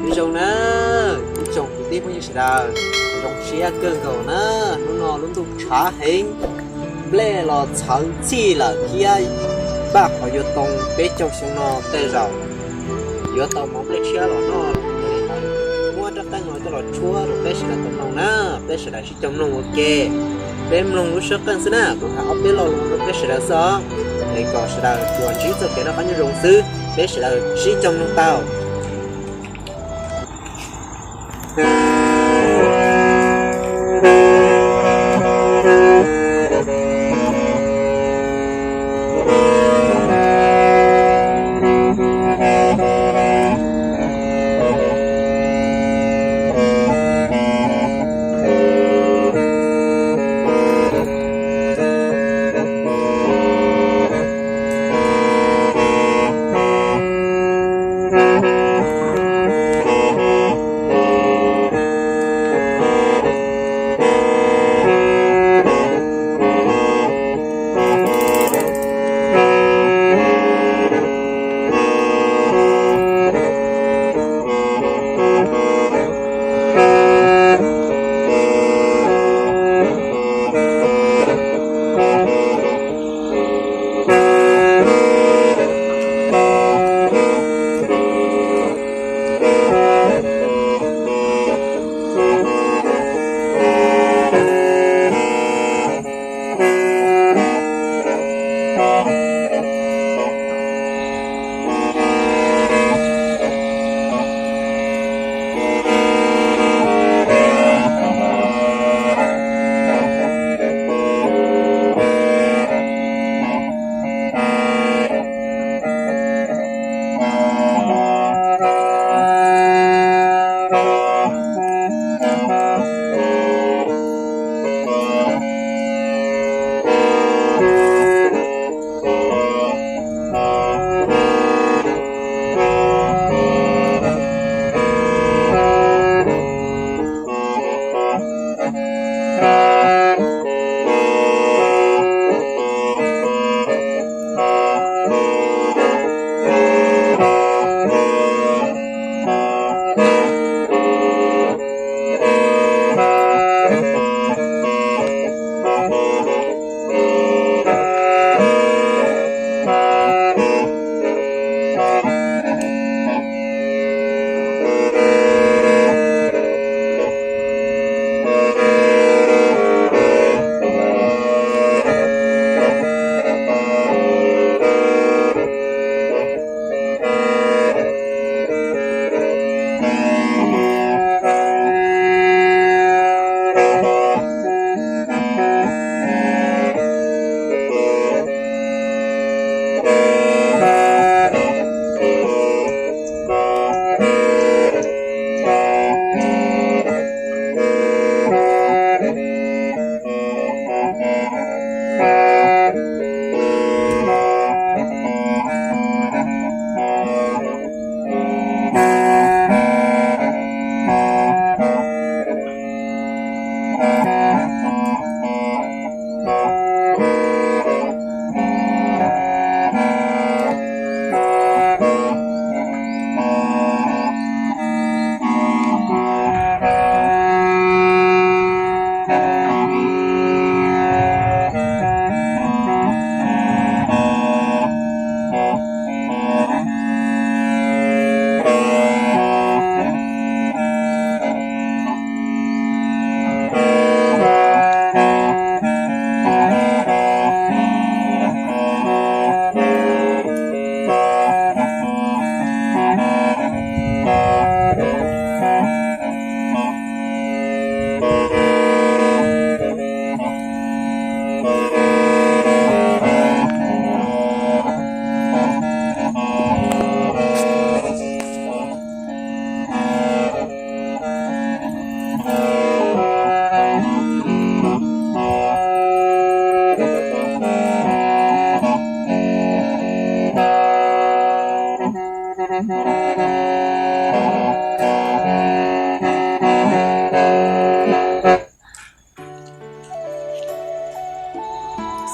Nyob zoo na, ib tsoom kwv tij phooj ywg sawv daws, zoo siab kawg nkaus na. Hnub no lub ntuj tshav heev, nplej los txhawv txhij lawm thiab npaj qhov yuav tau peb caug xyoo no tej zaum yuav tau mov nplej tshiab los noj. Muab rab qeej no coj los tshuab rau peb sawv daws tau mloog na, peb sawv daws sib cog mloog ua ke. Peb mloog lub suab qeej xwb na, kuv hais ob peb lo lus rau peb sawv daws xwb os, es kom sawv daws tsuas ntsib txoj kev noj qab nyob zoo xwb, peb sawv daws sib cog mloog tau.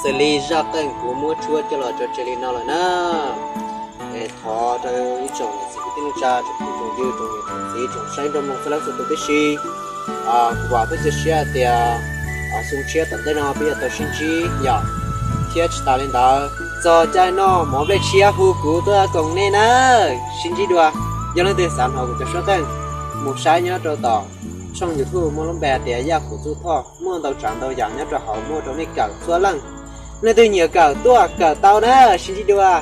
Xws li zaj qeej kuv muab tshuab coj los tso tseg li no lawm na. Thov rau ib tsoom niam txiv kwv tij neej tsa, tsoom phooj tsoom ywg, tsoom niam tsoom txiv, tsoom saib nrog mloog txhua leej txhua tus tib si, kuv vam thiab cia siab tias xyoo tshiab tom ntej no peb yuav tau sib ntsib yom. Thiab tsis tas li ntawd, txog caij noj mov nplej tshiab hu kuv tuaj koom nej na. Sib ntsib dua. Yog leej twg xav hnov kuv cov suab qeej mus saib nyob rau tom tshooj YouTube muaj lub npe tias Yaj Kuv Txuj Thoj, muaj ntau tsav ntau yam nyob rau hauv muaj rau nej kawm txhua leej. Leej twg nyiam kawm tuaj kawm tau na. Sib ntsib dua.